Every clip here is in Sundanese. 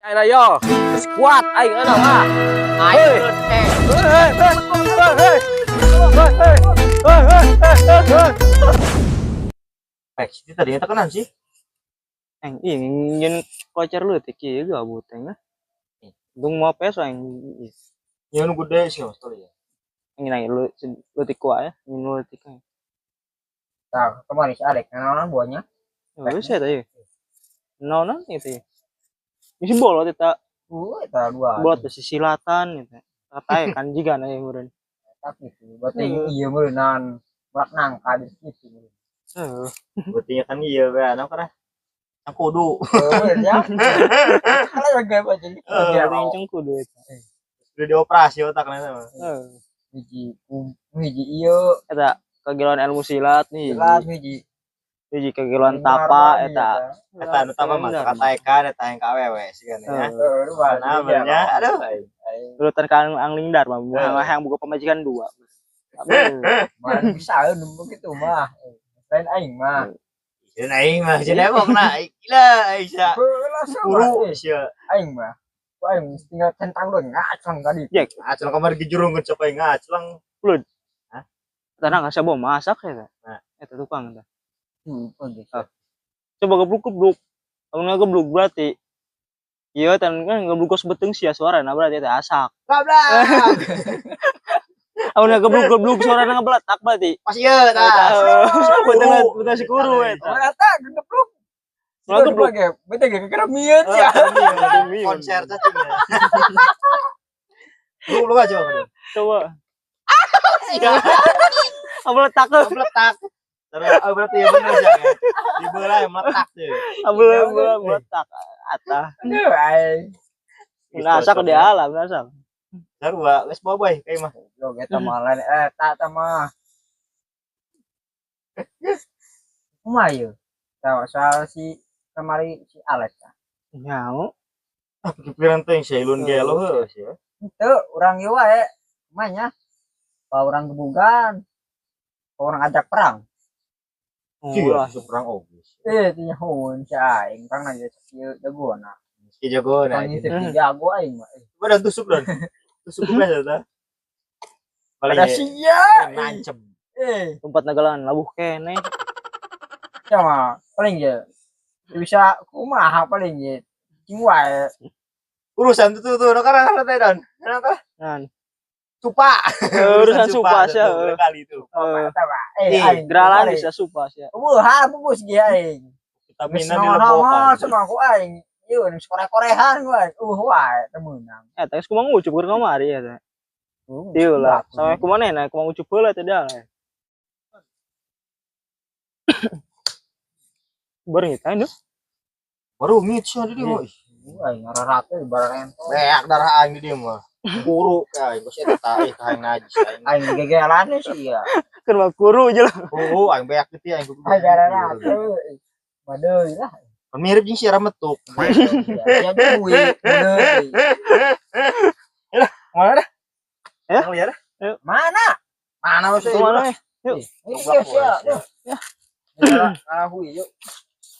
Ayo, kuat aing ana mah. Aing. Hei, hei, hei, hei, hei, hei, hei, hei, hei. Pek, itu tadinya tekanan sih. Eng iya ngin kocer leutik ieu gabut aing ah. Dung mau peso aing. Ya nu gede sih mas kali ya. Ingin aing lu leutik kuat ya, ingin leutik aing. Tah, kemarin si Alek nanaonan buahnya. Oh, bisa tadi. Naonan itu ya. Isi bolot eta, Eta dua. bolot silatan gitu. Katanya kan jiga na meureun. Tapi itu berarti iya meureunnan merak nangka di situ. Heeh. Berarti kan iya be anu kana. Yang kudu. Heeh, ya. Kalau yang gak baca gitu. Eh, Berarti kudu eta. Sudah dioperasi otaknya sama. Heeh. Hiji hiji ieu Eta kegilaan ilmu silat nih. jelas hiji. Hiji kegilaan tapa eta. Eta nu tama mah kataekan eta yang ka awewe sih kan ya. Heeh, luar. Karena benernya aduh. Urutan kan angling dharma, yang buka pemajikan dua. Mah bisa nu gitu mah. Lain aing mah. Jeung aing mah jeung emok na gila Aisyah. Guru sia. Aing mah. Aing tinggal centang doang ngacang tadi. Ya, Ngaclang kamar gejurung cok aing ngaclang. tanah nggak siapa masak ya. Nah. Eta tukang eta. Oke. Coba gebluk gebluk. Kalau nggak gebluk berarti iya tan kan gebluk kos beteng sia suara nah berarti eta asak. Goblok. Amun nggak gebluk gebluk suara ngebeletak berarti. Pas ieu tah. Beteng beteng si kuru eta. Oh, eta gebluk. Ulah gebluk. Bete ge keramian ya. Konser cacing. Lu lu aja coba. Coba. Iya. Meletak. Meletak. Terus oh berarti ya bener sih ya. Dibelah yang meletak tuh. Meletak atah. Aduh, aing. Nasak di alam nasak. Sarua geus bawa boy kayak mah. Goblok eta mah lain eta eta mah. Kumaha ieu? Tahu soal si kemari si Alex. Nyau. Ah pikiran teh si Ilun gelo heuh sih. Henteu urang ieu wae. Kumaha nya? Pa urang gebugan. Pa urang ajak perang. Iya, perang oge. Eh, teu nyahoeun si aing perang aja sakieu jagona. Si jago nah. Perang ieu jago aing mah. Coba dan tusuk don. Tusuk biasa ta. Paling Ada sia. nancep. Eh, Tempat nagalan labuh kene. sama paling ge bisa kumaha paling ge. Cing wae. Urusan tuh tuh tuh karena teh don. Kenapa? Nan. Supa. Urusan supa sih. Kali itu. Eta mah. Eh, aing Geralan bisa supa sih. Eueuh, ha bungkus ge aing. Vitamina Geus nongol dilebokan. sama aku aing. Ieu nu kore-korehan wae. Wae teu meunang. Eta geus kumaha ngucup keur kamari eta. Ieu lah, sampe kumaha na kumaha ngucup heula teh dah. Bareng eta nu. Baru ngit sih di dia mah. Aing ngararate bareng. Beak darah aing di dia mah. Kuru aing geus eta tah aing najis aing. Aing gegelan sih ya. Keur mah kuru aja lah. Oh, aing beak gitu aing. Aing ngararate. Waduh lah. Mirip jeung si Rametuk. Ya duit, bener. Mana dah? Ya? Lihat dah. Mana? Mana sih? Kemana ya? Yuk. Iya, iya, iya. Ah, hui yuk.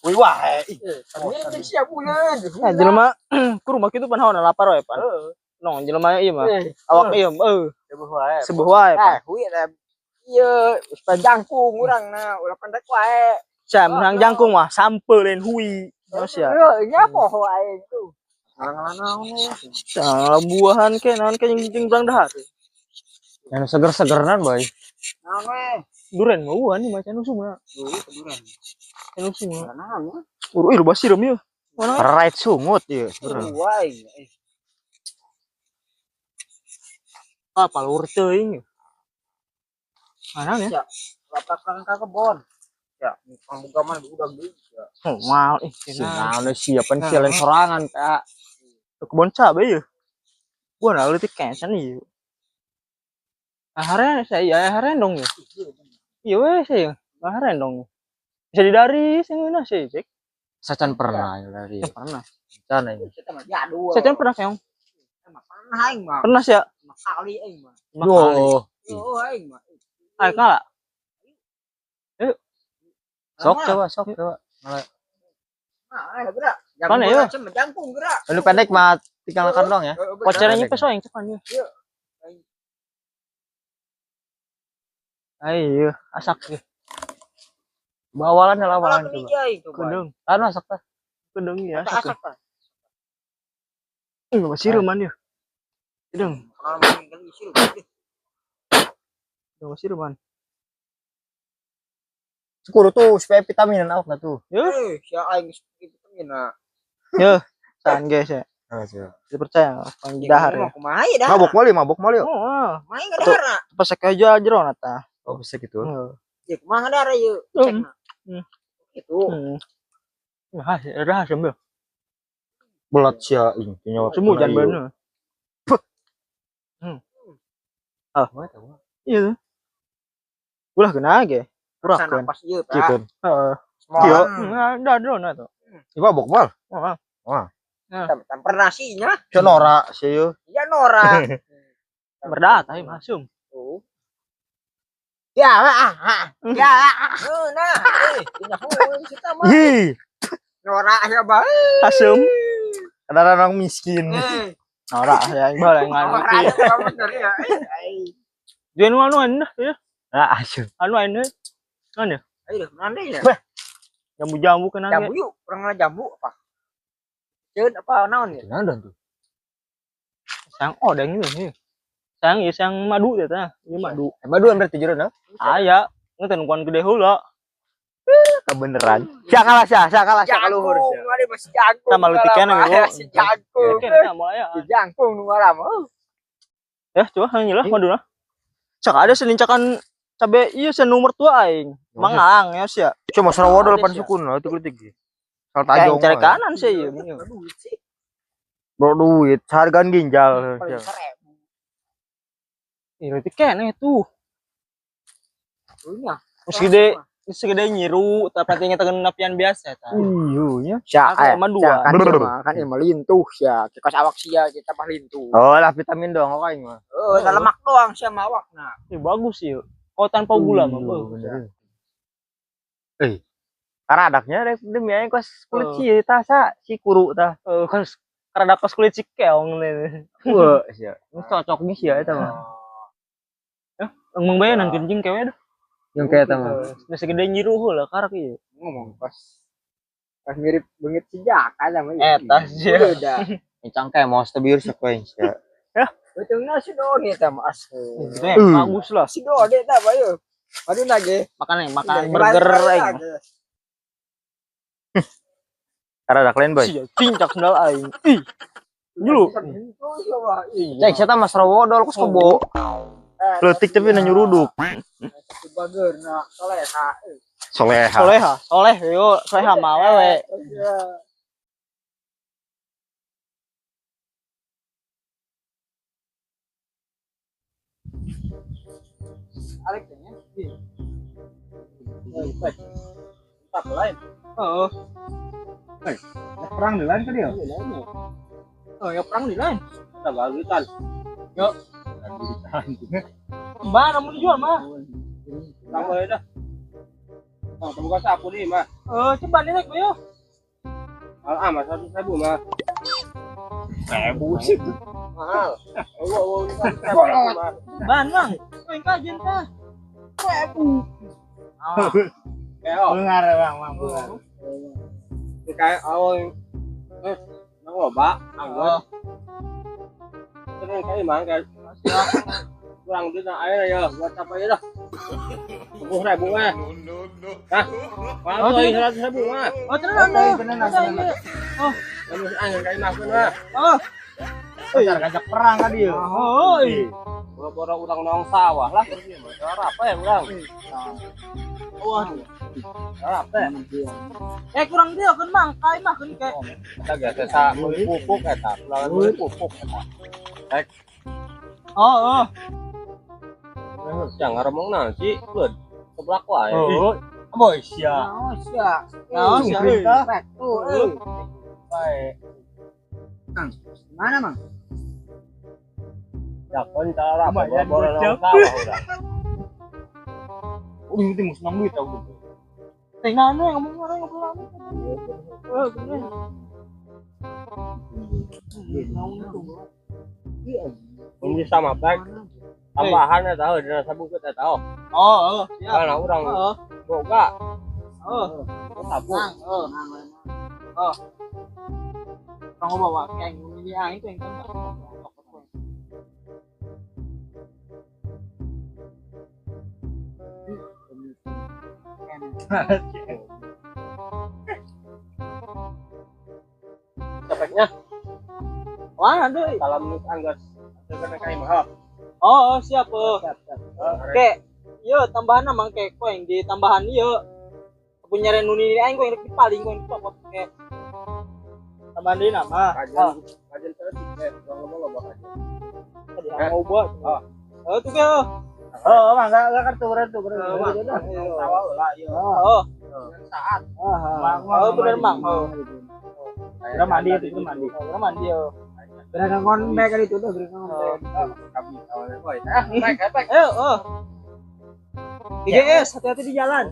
Wih wae. Ini siap bulan. Nah, jelema ku rumah kitu pan haona lapar we pan. Nong jelema ieu mah. Awak ieu eueuh Sebuah wae. sebuah wae pan. Eh, hui ada ieu geus jangkung urang na ulah pendek wae. Sam menang jangkung mah sampeu lain hui. Terus ya. Heuh, nya poho aing tuh. Ngalang-ngalang Nah, buahan ke naon ke jeung jeung berang dahar. Yang seger-segernan boy. Naon we? Duren mah buahan nih macan usumna. Duh, keduren. Can usumna. Naon ya? Uru ih loba sireum ieu. Mana? Right sungut ieu sebenarnya. Wae. Ah, palur teuing. Mana ya? Lapak perang ka kebon. Ya, pambuka mah udah deui. Ya. Oh, mal ih cenah. Nah, udah siapan sialan sorangan, Kak. Kebon cabe ieu. Gua na leutik kencan ieu. Aharen saya aharen dong ya. Iya weh saya. Aharen dong. Bisa didari sing ngeunah sih, Cek. Sacan pernah ya dari. Ya, pernah. Can ini. Kita mah jadul. Sacan pernah keong. Pernah aing mah. Pernah sih ya. Lima kali aing mah. Lima kali. Duh. Oh, aing mah. Ayo kalah. Sok coba, sok coba. Nah, ayo gerak. Mana ya? Jangkung gerak. Lu pendek mah tinggal makan dong ya. Kocernya peso yang cepat ya. Ayo, asak sih. Bawalan lah awalan coba. Kedeng. Anu asak tah. Kedeng ya asak. Masih ruman ya. Kedeng. Masih ruman. Syukur tuh supaya vitaminan awak tuh. Ya. Sia aing vitamin nah. Ya, tahan guys ya. Tidak percaya, panggil dahar ya. Mabok mali, mabok mali. Oh, main ngadahar. Pas aja jero nata. Oh, bisa gitu. Ya kumaha ngadahar ieu? Cek. Itu. Nah, ada hasil ya. Belat sia ini nyawa. Semua jangan bener. Ah, iya tuh. Ulah kena ge. Kurang kan. Pas ieu tah. Heeh. Iya. Ada drone tuh. Ieu mabok mal. Heeh. Wah. Tampar nasinya. Si Nora sih yo. Iya Nora. Berdata ieu masum. Oh. Ya, ah, ya. Nah, eh, kita mah. Nora ya bae. Asum. Ada orang miskin. Nora ya boleh nganu. Nora bener ya. Dia nu anu anu ya. Ah, asum. Anu anu. Anu. Ayo, mana ya? Jambu-jambu kena. Jambu yuk, kurang jambu apa? Ceun apa naon ya? Naon tuh? Sang odeng itu. Sang ieu sang madu teh tah. Ieu madu. Madu berarti jero na? Aya, ngeuteun kuan gede heula. Kebeneran. Sia kalah sia, sia kalah sia kaluhur sia. Mari masih jangkung. Sama leutik keneh si jangkung. Si jangkung nu ngaram. Ya, coba hanya lah maduna. Cak ada selincakan cabe ieu sen nomor tua aing. Mangang ya sia. Cuma sarawodol pan sukun lah leutik-leutik. Tajong cari kanan sih iya. Bro duit, hargaan ginjal. Ih, leutik keneh tuh. Terus gede nyiru, tapi tinggal tekan napian biasa ta. Iya nya. Sia kan kan mah lintuh sia. Kos awak sia kita mah lintuh. Oh, lah vitamin doang kok aing mah. Heeh, lemak doang sia mah awakna. Ih, bagus sih. Kok tanpa gula mah bagus. Eh. Karadaknya demi aing kos kulit si tah sa si kuru tah. Kos karadak kos kulit si keong nih. Wah, sia. Cocoknya sia eta mah. Ya, ngomong bae nang kencing kewe dah. Yang kayak eta mah. Geus segede nyiru heula karak ieu. Ngomong pas mirip beungit si Jaka sama ieu. Eta sia. Udah. Cangke mau teu bieu sok aing sia. Ya, betulna si Doni eta mah asli. Bagus lah. Si Doni eta mah ieu. Aduh lagi. Makan makan burger aing. Karadak lain boy. Sia cincak sendal aing. Ih. Dulu. Cek sia tah mas rawodol kos kebo. Leutik tapi na nyuruduk. Bageurna soleha. Soleha. Soleha, soleh yo, soleha mah wewe. Arek teh nya. Tak lain. Heeh. Perang di lain tadi ya? Oh, ya perang di lain. Kita bagutan. Yo. Mbak, namun dijual mah. Tambah dah. Oh, temu sapu nih mah. Coba nih naik yo. Ah, mah 100.000 mah. 1000 sih. Mahal. Oh, Ban, Bang. Kowe kajen tah. 1000. Kayak Bengar, Bang, Bang, bengar. Kayak awal nang loba anggur. Terus kayak mang kayak kurang duit nah ayo ya buat apa ya dah. 10.000 mah. Hah? Mahal tuh 100.000 mah. Oh, tenan tenan. Oh, terus anggur kayak mah mah. Oh. Bentar ngajak perang tadi ya. Oh, iya. Boro-boro urang nong sawah lah. Cara apa ya urang? Wah, cara apa ya? Kurang dia kan mang, kai mah kan kayak. Kita geus eta meuli pupuk eta, pulang meuli pupuk eta. Rek. Oh, oh. Jangan ngomong nanti, leud. Seblak wae. Oh, boy sia. Oh, sia. Oh, sia. Rek tuh, euy. Bae. Kang, mana, Mang? Jakon cara apa? Boro-boro nong sawah urang. Oh, ini mesti nang duit aku. Tinggal anu ngomong orang ngobrol anu. Oh, bener. Mun bisa mah baik. Tambahan eta heuh dina sabungkut eta oh. Oh, oh, siap. Karena urang Oh, boga oh. sabuk. Oh. Oh. Kamu bawa kayak ini aing tuh yang kan. Cepetnya Wah, deui. salam nu anggar. Aturkeun ka imah. Oh, oh, siap. Oh. Siap, siap. Oke. Yo, tambahan mang ke koeng di tambahan ieu. Punya renuni aing koeng rek dipaling koeng copot ke. Tambahan deui nama. Kajian kajian terus urang ngomong loba kajian. Tadi mau buat. Oh. Oh, tuh ke. Oh. Oh, mangga enggak kartu kartu kartu. Oh, Mang. Sawah heula ieu. Oh, Saat oh, bener Mang. Oh. Udah mandi itu, udah mandi. Oh, mandi yo. Bener ngon bae kali itu tuh, bener ngon bae. Kami awalnya boy. Ah, baik, baik. Ayo, oh. IGS, hati-hati di jalan.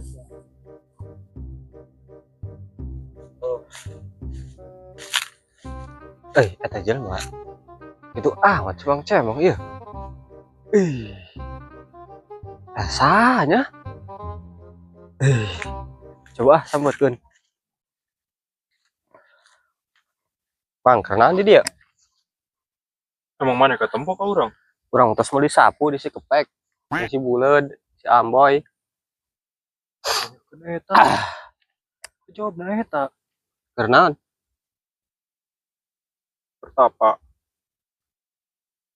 Eh, eta jelema. Itu amat cemang cemong ieu. Ih. Rasanya. Eh. Coba ah sambutkeun. Bang, kerenaan di dia. Emang mana ketemu ka urang? Urang tos meuli sapu di si kepek, di si buleud, si amboy. Kena eta. Jawab na eta. Kerenaan. Pertapa.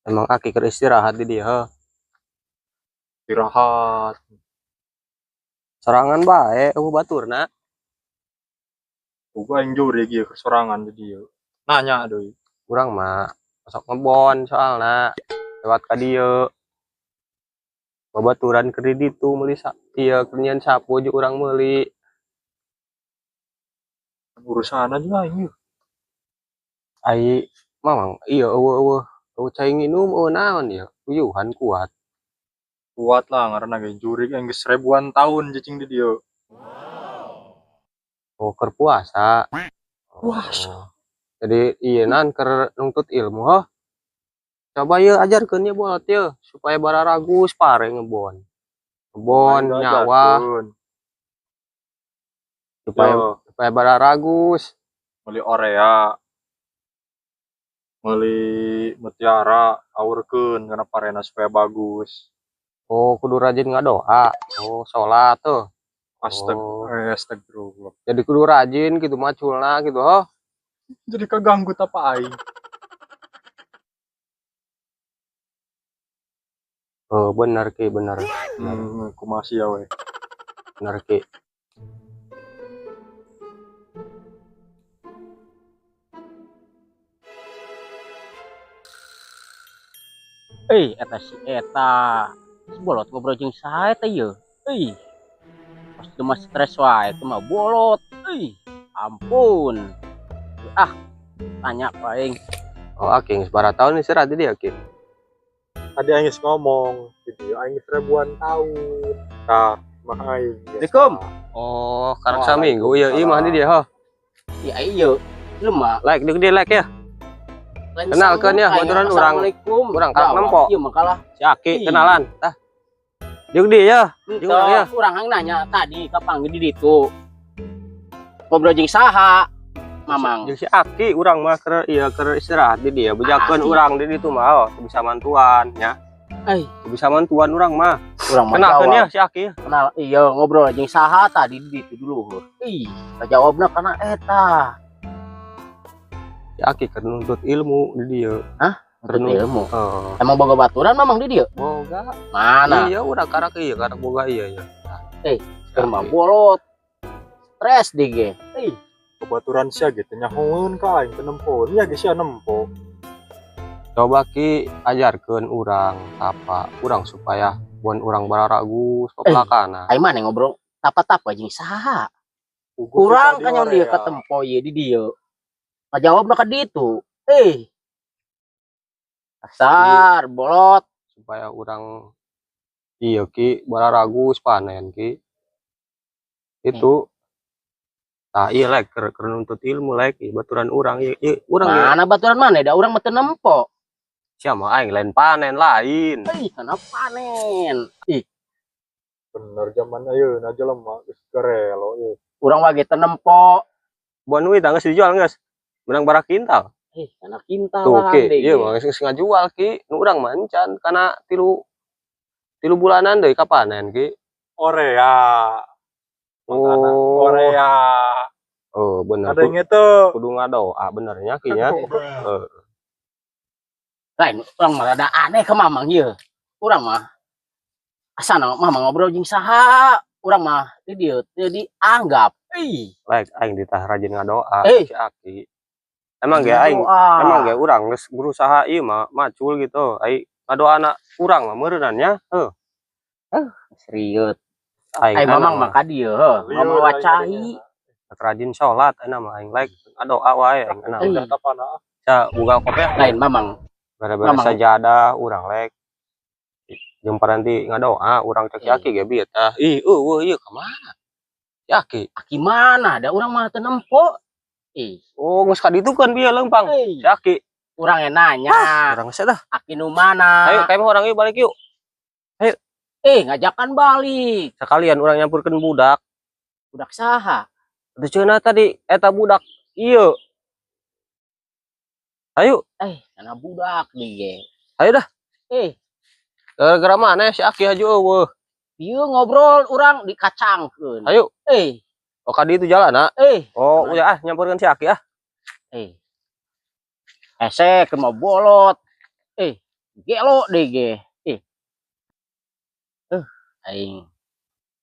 Emang aki keur istirahat di dia. Heuh. Istirahat. Sorangan bae eueuh baturna. Boga aing jurig ieu kesorangan di dieu. Nanya deui. Urang mah sok ngebon soalna lewat ka dieu. Babaturan keur di ditu meuli ieu keur nyieun sapu jeung urang meuli. Urusan aja aing ieu. Ai mamang ieu eueuh eueuh cai nginum eueuh naon ieu. Uyuhan kuat. Kuat lah ngaranna ge jurig aing geus ribuan tahun cicing di dieu. Oh, keur puasa. Puasa. Oh. Jadi ieu nan keur nuntut ilmu heuh. Coba ieu ajarkeun ieu bolot ieu supaya bararagus pare ngebon. Ngebon Aing nyawa ajarkeun. supaya Yo, supaya bararagus. Meuli orea. Meuli mutiara aurkeun kana parena supaya bagus. Oh, kudu rajin ngadoa. Oh, salat tuh. Astag, Oh. astagfirullah. Jadi kudu rajin gitu maculna gitu heuh. Jadi keganggu tapa aing. Oh, bener Ki, bener. Kumaha sia we. Bener Ki. Eh, eta si eta. Si bolot ngobrol jeung saha eta ieu? Euy. Pasti mah stres wae teu mah bolot. Euy, ampun. Ah, tanya paling. Oh, aki geus sabaraha tahun istirahat di dieu Ki? Tadi aing geus ngomong, di dieu aing geus ribuan tahun. Tah, mah aing. Assalamualaikum. Oh, karek saminggu ieu imah di dieu heuh. Ya iya, lemah. Like deuk di like ya. Kenalkeun ya, baturan urang. Assalamualaikum. Urang karak nempo. Ieu mah kalah. Si Aki Ih. kenalan. Tah. Deuk di ya. Jeung urang ya. Urang hang nanya tadi kapanggih di ditu. Ngobrol jeung saha? Mamang. Jeung si Aki urang mah keur ieu keur istirahat di dieu. Bejakeun Aki. urang di ditu mah oh, teu bisa mantuan nya. Eh. Teu bisa mantuan urang mah. Urang mah Kenalkeun ya jawab. si Aki. Kenal iya ngobrol jeung saha tadi di ditu dulu. Ih, jawabna kana eta. Si Aki keur nuntut ilmu di dieu. Hah? Nuntut ilmu. Heeh. Emang boga baturan mamang di dieu? Boga. Mana? Iya urang karak ieu karak boga iya ya. Keur mah bolot. Stres di ge. Ih, Kebaturan sia ge teu nyahoeun ka aing teu nempo. Nya ge sia nempo. Coba Ki ajarkeun urang apa urang supaya bon urang bararagus pepelakana. Ai maneh ngobrol tapa-tapa jeung saha? Puguh Urang tadi kan yang dia orea. ketempo ieu di dieu. Ngajawabna ka ditu. Kasar, bolot. Supaya urang iya Ki bararagus panen Ki. Itu. Tah ieu lek keur keur nuntut ilmu lek ieu baturan urang ieu ieu urang ieu. Mana baturan mana da urang mah teu nempo. Sia mah aing lain panen lain. Ih, kana panen. Ih, Bener zaman ayeuna jelema geus garelo ieu. Urang mah ge teu nempo. Buan duit geus dijual geus. Menang barak kintal. Eh, kana kintal. Tuh ki, ieu mah geus ngajual ki. Nu urang mah encan kana tilu bulanan deui ka panen ki. Korea. Oh, Korea. Oh, bener. Ada yang itu. Kudu ngadoa benernya ki nya. Heeh. Lain urang mah rada aneh ke mamang ieu. Urang mah asana mamang ngobrol jeung saha? Urang mah di dieu teu dianggap. Ih, Lek aing ditah rajin ngadoa si Aki. Emang ge aing, emang ge urang geus berusaha ieu mah macul gitu. Ai ngadoana urang mah meureunnan nya. Heuh. Serius. Aing Ai mamang mah ka dieu heuh, ngomong cai. Rajin salat ayeuna mah aing lek ngadoa wae aing enak. Ih. Sa buka kopi. Lain mamang. Gara-gara sajadah urang lek. Jeung paranti ngadoa urang cek Aki ge bieu tah. Ih, eueuh ieu ka mana? Si Aki. Aki mana? Da urang mah teu nempo. Ih. Oh, geus ka ditu kan bieu leumpang. Si Aki. Urang ge nanya. Urang geus dah. Aki nu mana? Ayo kayak mah urang ieu balik yuk. Ayo. Ngajakan balik. Sekalian urang nyampurkeun budak. Budak saha? Atuh cenah tadi eta budak ieu. Ayo. Kana budak deui ge. Ayo dah. Gara-gara mana si Aki haju eueuh. Ieu ngobrol urang dikacangkeun. Ayo. Oh, ka ditu jalan, ah. Oh, udah ah nyampurkeun si Aki ah. Hese keur mah bolot. Gelo deui ge. Aing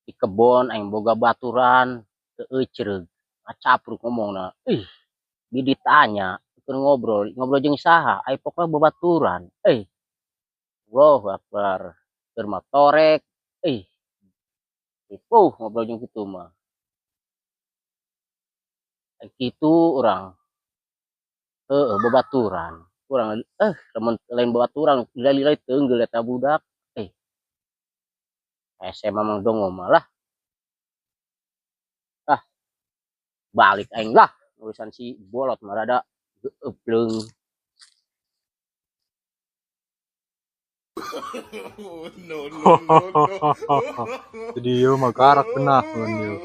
di kebon aing boga baturan teu eucreug. Ngacapruk ngomongna. Ih, di ditanya keur ngobrol, ngobrol jeung saha? Ai pokona babaturan. Allahu Akbar. Keur mah torek. Ripuh ngobrol jeung kitu mah. Ai kitu urang. Heeh, babaturan. Urang lamun lain babaturan lila-lila teunggeuh eta budak. Hese mamang dongo mah lah. Ah. Balik aing lah urusan si bolot mah rada geupleung. No, no, no, no. Jadi ieu mah karak penahan ieu.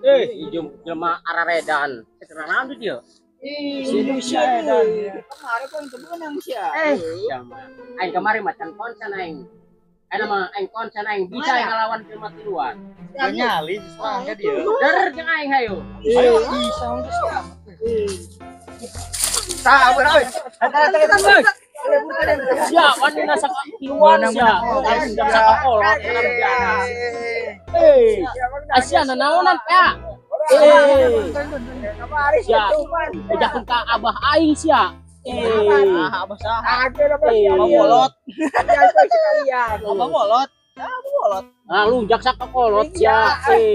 Ieu jelema araredan. Sakerana naon di dieu? Ih, Sia edan. Kemarin kan kebenang sia. Sia mah. Aing kemarin macan konsen aing. Aing mah aing konsen aing bisa aing ngalawan jelema tiluan. Nyali serang ka dieu. Der jeung aing hayu. Ayo bisa sia. Tah, euy. Sia wani na sak tiluan sia. Aing sakakolot kana bejana. Asia nanaonan ya. Sia. Bejakeun ka abah aing sia. Abah saha? Abah bolot. Abah bolot. Abah bolot. Nah, lunjak sakakolot sia. Sia.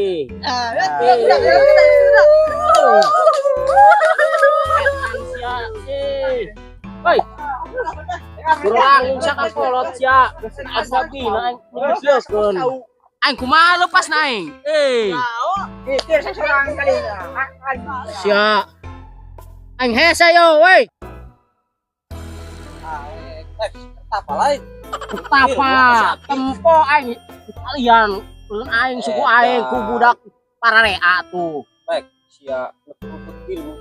Hoi. Kurang sakakolot sia. Asa bina aing ngeuseuskeun. Aing kumaha lepas na aing? Sia. Aing hese yo, woi. Tapa lain. Tapa, tempo aing kalian, ulun aing suku aing ku budak pararea tuh. Baik, sia nuntut ilmu.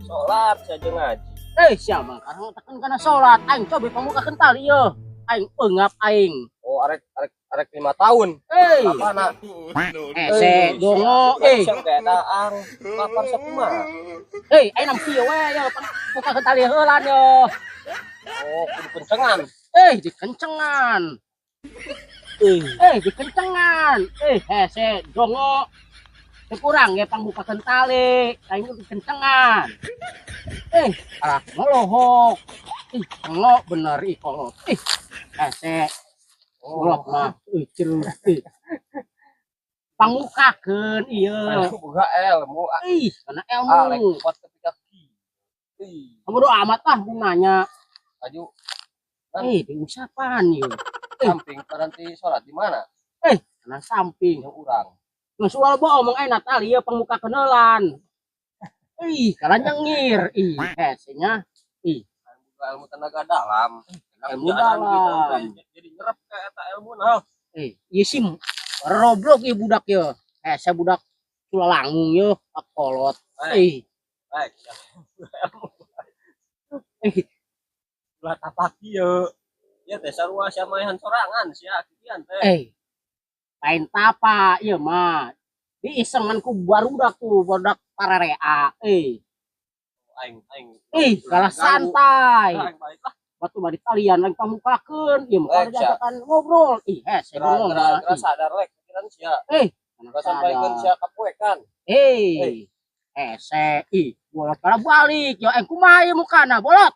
Salat saja ngaji. Sia mah karena tekan kana salat aing coba pamukakeun tali ieu. Aing eungap aing. Oh, arek 5 tahun. Apana? Hese dongo Siang keadaan lapar sakumaha. Aing nam kieu we ya bukakeun tali heulan yo. Oh, kudu kencengan. Dikencengan. Dikencengan. Hese dongo. Teu kurang ge pangbukakeun tali, aing dikencengan. Alah ngolohok. Ih, ngelo bener ih kolot. Ih, hese. Kolot mah ceruk. Pangukakeun ieu. Boga ilmu. Ih, kana ilmu. Alek kuat ketika ki. Ih. Bodo amat lah gunanya. Aju. Diusapan ieu. Samping nanti sholat di mana? Nah, samping. Yang urang. Geus ulah bohong omong enak tali ieu pangmuka kenalan. Ih, kalah nyengir. Ih, hese nya. Ih, Buka ilmu tenaga dalam. Ilmu Kerjaan gitu, dalam. jadi nyerep ke eta ilmu nah. Eh, ieu sih roblok ieu budak ye. Hese budak Tulangung ye, kolot. Eh, Ih, baik. eh, Ulah tapak ieu. Ya teh sarua sia maehan sorangan sia kikian teh. Eh. Lain tapa ieu mah. Diisengan ku barudak tuh, barudak parerea. Eh, Aing aing. ih, kalah Ganggu. Santai. Aing balik lah. Batu mah ditalian lagi pamukakeun, ieu mah Lek, kalau diajakan ngobrol. Ih, hese Geura ngomong. geura geura sadar lek pikiran sia. Eh, Geura sampaikeun sia kapoekan. Eh, hese, ih, bolot kalah balik. Ya, kumaha ieu mukana, bolot.